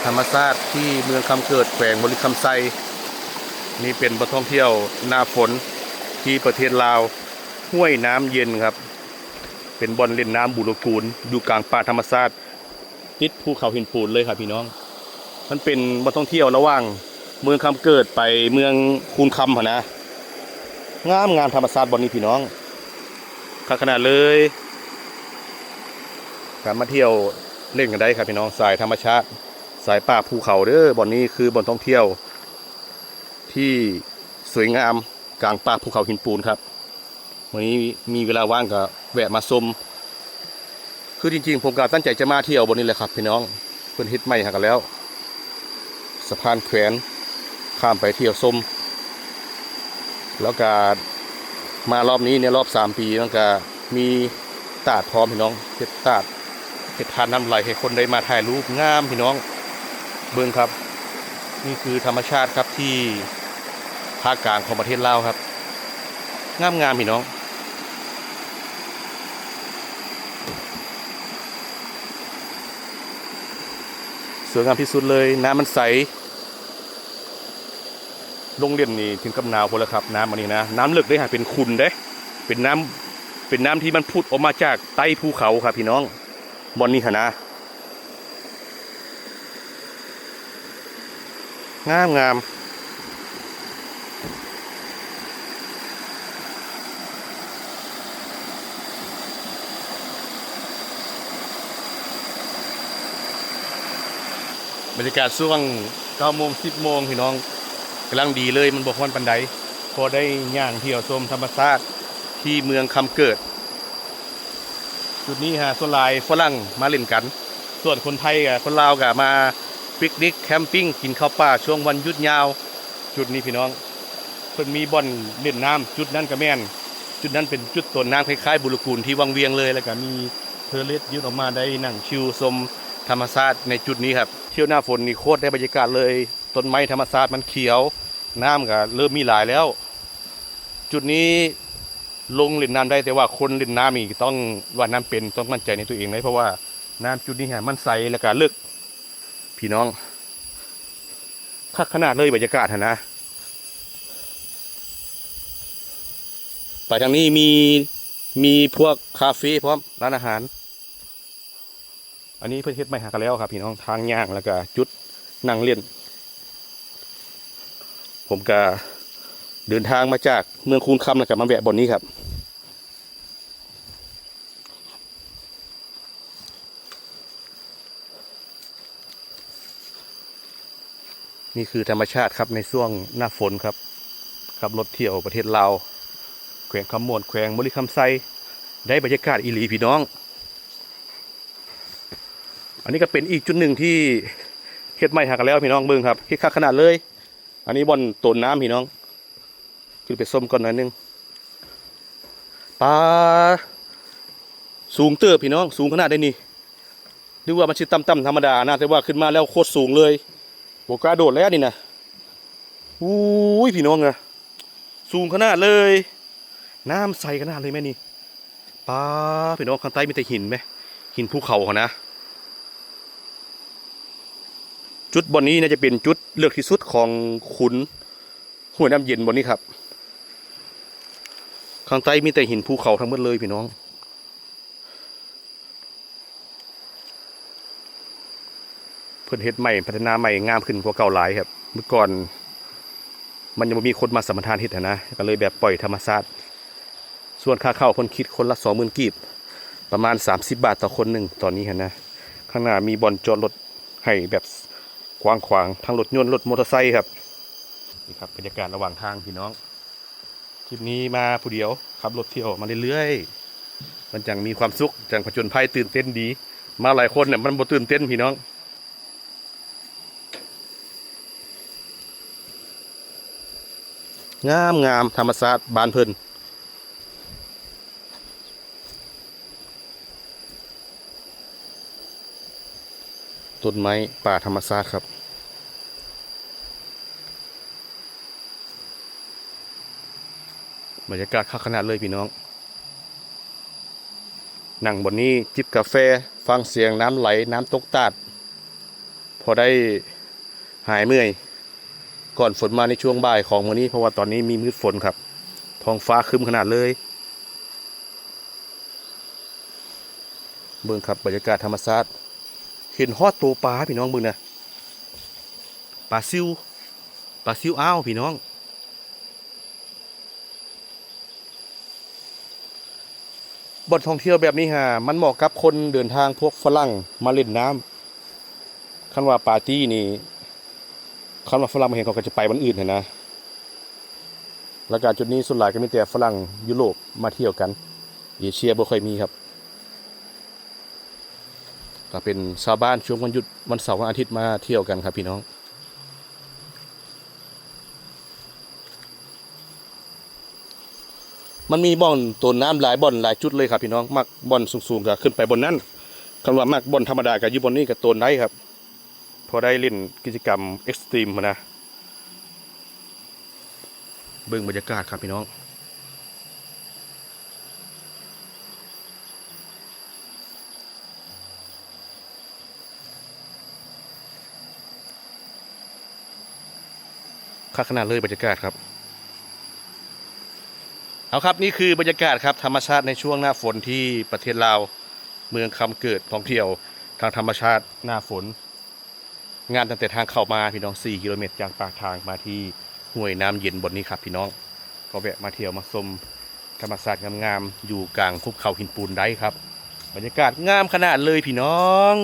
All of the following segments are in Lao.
ທຳມະຊາດທີ່ເມືອງຄຳເກີດ ແຂວງບໍລິຄຳໄຊ. ນີ້ເປັນບ່ອນທ່ອງທ່ຽວໜ້າຝົນທີ່ປະເທດລາວ ຫ້ວຍນ້ຳເຢັນຄັບ. ເປັນບ່ອນຫຼິ້ນນ້ຳບູລະກູນ ຢູ່ກາງປ່າທຳມະຊາດ ຕິດພູເຂົາຫີນປູນເລີຍຄັບພີ່ນ້ອງ. ມັນເປັນບ່ອນທ່ອງທ່ຽວລະຫວ່າງເມືອງຄຳເກີດໄປເມືອງຄູນຄຳຫັ້ນນະ. ງາມໆ ທຳມະຊາດບ່ອນນີ້ພີ່ນ້ອງ ຄັກຂະໜາດເລີຍ. ກະມາທ່ຽວຫຼິ້ນກັນໄດ້ຄັບພີ່ນ້ອງ ສາຍທຳມະຊາດ ສາຍປ່າພູເຂົາເດີ້. ບ່ອນນີ້ຄືບ່ອນທ່ອງທ່ຽວທີ່ສວຍງາມກາງປ່າພູເຂົາຫີນປູນຄັບ. ມື້ນີ້ມີເວລາວ່າງກໍແວະມາຊົມ. ຄືຈິງໆ ຜົມກໍຕັ້ງໃຈຈະມາທ່ຽວບ່ອນນີ້ແຫຼະຄັບພີ່ນ້ອງ. ເພິ່ນເຮັດໃໝ່ຫາກັນແລ້ວ ສະພານແຂວນ ຂ້າມໄປທ່ຽວຊົມ. ແລ້ວກໍມາລອບນີ້ໃນລອບສາມປີ ມັນກໍມີຕາດພ້ອມພີ່ນ້ອງ ເຮັດຕາດ ເຮັດທາດນ້ຳໄຫຼໃຫ້ຄົນໄດ້ມາຖ່າຍຮູບ ງາມພີ່ນ້ອງ. ເບິ່ງຄັບ ນີ້ຄືທຳມະຊາດຄັບ ທີ່ພາກກາງຂອງປະເທດລາວຄັບ. ງາມໆ ພີ່ນ້ອງ ສວຍງາມທີ່ສຸດເລີຍ. ນ້ຳມັນໃສ ລົງຫຼິ້ນນີ້ເຖິງກັບໜາວພຸ້ນລະຄັບ. ນ້ຳອັນນີ້ນະ ນ້ຳເລິກເດ້ ຫາເປັນຂຸນເດ້ ເປັນນ້ຳ ເປັນນ້ຳທີ່ມັນຜຸດອອກມາຈາກໃຕ້ພູເຂົາຄັບພີ່ນ້ອງ. ບ່ອນນີ້ຫັ້ນນະ ງາມໆ ບັນຍາກາດຊ່ວງເກົ້າໂມງ ສິບໂມງ ພີ່ນ້ອງ ກຳລັງດີເລີຍ ມັນບໍ່ຮ້ອນປານໃດ ພໍໄດ້ຍ່າງທ່ຽວຊົມທຳມະຊາດທີ່ເມືອງຄຳເກີດ. ຈຸດນີ້ຫາສ່ວນຫຼາຍຝຣັ່ງມາຫຼິ້ນກັນ ສ່ວນຄົນໄທກັບຄົນລາວກໍມາປິກນິກ ແຄມປິງ ກິນເຂົ້າປ່າຊ່ວງວັນຢຸດຍາວ. ຈຸດນີ້ພີ່ນ້ອງ ເພິ່ນມີບ່ອນຫຼິ້ນນ້ຳ ຈຸດນັ້ນກໍແມ່ນ ຈຸດນັ້ນເປັນຈຸດໂຕນນ້ຳຄ້າຍໆ ບູລະກູນທີ່ວັງວຽງເລີຍ ແລ້ວກໍມີເທີເລດຍື່ນອອກມາ ໄດ້ນັ່ງຊິວຊົມທຳມະຊາດໃນຈຸດນີ້ຄັບ. ທ່ຽວໜ້າຝົນນີ້ໂຄດໄດ້ບັນຍາກາດເລີຍ ຕົ້ນໄມ້ທຳມະຊາດມັນຂຽວ ນ້ຳກໍເລີ່ມມີຫຼາຍແລ້ວ. ຈຸດນີ້ລົງຫຼິ້ນນ້ຳໄດ້ ແຕ່ວ່າຄົນຫຼິ້ນນ້ຳນີ້ຕ້ອງວ່າຍນ້ຳເປັນ ຕ້ອງໝັ້ນໃຈໃນຕົວເອງເລີຍ ເພາະວ່ານ້ຳຈຸດນີ້ຫັ້ນມັນໃສ ແລ້ວກະເລິກ ພີ່ນ້ອງ. ຄັກຂະໜາດເລີຍບັນຍາກາດຫັ້ນນະ. ໄປທາງນີ້ມີ ມີພວກຄາເຟພ້ອມ ຮ້ານອາຫານ. ອັນນີ້ເພິ່ນເຮັດໃໝ່ຫາກັນແລ້ວຄັບພີ່ນ້ອງ ທາງຍ່າງ ແລ້ວກະຈຸດນັ່ງຫຼິ້ນ. ຜົມກະເດີນທາງມາຈາກເມືອງຄູນຄຳ ແລ້ວກະມາແວະບ່ອນນີ້ຄັບ. ນີ້ຄືທຳມະຊາດຄັບ ໃນຊ່ວງໜ້າຝົນຄັບ ຂັບລົດທ່ຽວປະເທດລາວ ແຂວງຄຳມ່ວນ ແຂວງບໍລິຄຳໄຊ ໄດ້ບັນຍາກາດອີ່ຫຼີພີ່ນ້ອງ. ອັນນີ້ກໍເປັນອີກຈຸດໜຶ່ງທີ່ເຮັດໃໝ່ຫາກັນແລ້ວພີ່ນ້ອງ ເບິ່ງຄັບ ເຮັດຄັກຂະໜາດເລີຍ. ອັນນີ້ບ່ອນໂຕນນ້ຳພີ່ນ້ອງ ຂຶ້ນໄປຊົມກ່ອນໜ້ອຍໜຶ່ງ. ປາ ສູງເຕີບພີ່ນ້ອງ ສູງຂະໜາດໃດນີ້. ນຶກວ່າມັນຊິຕ່ຳໆ ທຳມະດານະ ແຕ່ວ່າຂຶ້ນມາແລ້ວໂຄດສູງເລີຍ ບໍ່ກ້າໂດດແລ້ວນີ້ນະ. ໂອ້ຍ ພີ່ນ້ອງເອີຍ ສູງຂະໜາດເລີຍ ນ້ຳໃສຂະໜາດເລີຍແມ່ນນີ້. ປາ ພີ່ນ້ອງ ຂ້າງໃຕ້ມີແຕ່ຫີນແມ ຫີນພູເຂົາຫັ້ນນະ. ຈຸດບ່ອນນີ້ໜ້າຈະເປັນຈຸດເລິກທີ່ສຸດຂອງຂຸນຫ້ວຍນ້ຳເຢັນບ່ອນນີ້ຄັບ. ຂ້າງໃຕ້ມີແຕ່ຫີນພູເຂົາທັງໝົດເລີຍພີ່ນ້ອງ. ເພິ່ນເຮັດໃໝ່ ພັດທະນາໃໝ່ ງາມຂຶ້ນກວ່າເກົ່າຫຼາຍຄັບ. ເມື່ອກ່ອນມັນຍັງບໍ່ມີຄົນມາສຳປະທານເຮັດຫັ້ນນະ ກໍເລີຍແບບປ່ອຍທຳມະຊາດ. ສ່ວນຄ່າເຂົ້າເພິ່ນຄິດຄົນລະສອງໝື່ນກີບ ປະມານສາມສິບບາດຕໍ່ຄົນໜຶ່ງຕອນນີ້ຫັ້ນນະ. ຂ້າງໜ້າມີບ່ອນຈອດລົດໃຫ້ແບບກວ້າງຂວາງ ທັງລົດຍົນ ລົດມໍເຕີໄຊຄັບ. ນີ້ຄັບ ບັນຍາກາດລະຫວ່າງທາງພີ່ນ້ອງ. ຄລິບນີ້ມາຜູ້ດຽວ ຂັບລົດທ່ຽວມາເລື້ອຍໆ ມັນຈັ່ງມີຄວາມສຸກ ຈັ່ງຜະຈົນໄພ ຕື່ນເຕັ້ນດີ. ມາຫຼາຍຄົນນະມັນບໍ່ຕື່ນເຕັ້ນພີ່ນ້ອງ. ງາມໆ ທຳມະຊາດບ້ານເພິ່ນ. ຕົ້ນໄມ້ປ່າທຳມະຊາດຄັບ. ບັນຍາກາດຄັກຂະໜາດເລີຍພີ່ນ້ອງ. ນັ່ງບ່ອນນີ້ຈິບກາແຟ ຟັງສຽງນ້ຳໄຫຼ ນ້ຳຕົກຕາດ ພ ພໍໄດ້ຫາຍເມື່ອຍ ກ່ອນຝົນມາໃນຊ່ວງບ່າຍຂອງມື້ນີ້ ເພາະວ່າຕອນນີ້ມີມືດຝົນຄັບ ທ້ອງຟ້າຄຶ້ມຂະໜາດເລີຍ. ເບິ່ງຄັບ ບັນຍາກາດທຳມະຊາດ ເຫັນຮອດໂຕປາພີ່ນ້ອງເບິ່ງນະ ປາຊິວ ປາຊິວອ້າວພີ່ນ້ອງ. ບ່ອນທ່ອງທ່ຽວແບບນີ້ຫາ ມັນເໝາະກັບຄົນເດີນທາງ ພວກຝຣັ່ງມາຫຼິ້ນນ້ຳ. ຄັນວ່າປາຕີ້ນີ້ ຄັນວ່າຝຣັ່ງມາເຫັນ ເຂົາກໍຈະໄປບ່ອນອື່ນຫັ້ນນະ. ແລ້ວກໍຈຸດນີ້ສ່ວນຫຼາຍກໍມີແຕ່ຝຣັ່ງຢູໂຣບມາທ່ຽວກັນ ເອເຊຍບໍ່ຄ່ອຍມີຄັບ. ກໍເປັນຊາວບ້ານຊ່ວງວັນຢຸດ ວັນເສົາ ວັນອາທິດມາທ່ຽວກັນຄັບພີ່ນ້ອງ. ມັນມີບ່ອນໂຕນນ້ຳຫຼາຍບ່ອນຫຼາຍຈຸດເລີຍຄັບພີ່ນ້ອງ. ມັກບ່ອນສູງໆ ກໍຂຶ້ນໄປບ່ອນນັ້ນ, ຄັນວ່າມັກບ່ອນທຳມະດາ ກໍຢູ່ບ່ອນນີ້ກໍໂຕນໄດ້ຄັບ. ພໍໄດ້ຫຼິ້ນກິດຈະກຳເອັກສະຕຣີມຫັ້ນນະ. ເບິ່ງບັນຍາກາດຄັບພີ່ນ້ອງ. ຄັກຂະໜາດເລີຍບັນຍາກາດຄັບ. ເອົາຄັບ, ນີ້ຄືບັນຍາກາດຄັບ ທຳມະຊາດໃນຊ່ວງໜ້າຝົນທີ່ປະເທດລາວ, ເມືອງຄຳເກີດ, ທ່ອງທ່ຽວທາງທຳມະຊາດໜ້າຝົນ. ງາມຕັ້ງແຕ່ທາງເຂົ້າມາພີ່ນ້ອງ, ສີ່ກິໂລແມັດຈາກປາກທາງມາທີ່ຫ້ວຍນ້ຳເຢັນບ່ອນນີ້ຄັບພີ່ນ້ອງ. ກໍແວະມາທ່ຽວມາຊົມທຳມະຊາດງາມໆ ຢູ່ກາງຫຸບເຂົາຫີນປູນໄດ້ຄັບ. ບັນຍາກາດງາມຂະໜາດເລີຍພີ່ນ້ອງ.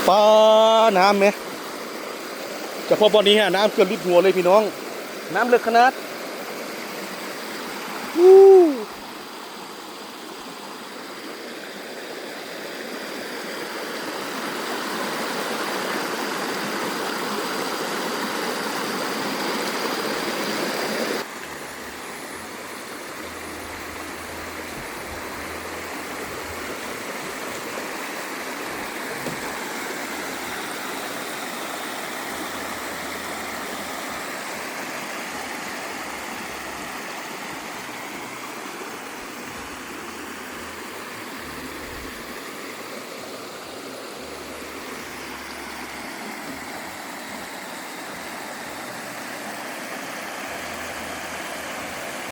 ປາ ນ້ຳແມ ສະເພາະບ່ອນນີ້ຫາ ນ້ຳເກືອບລິດຫົວເລີຍພີ່ນ້ອງ, ນ້ຳເລິກຂະໜາດ.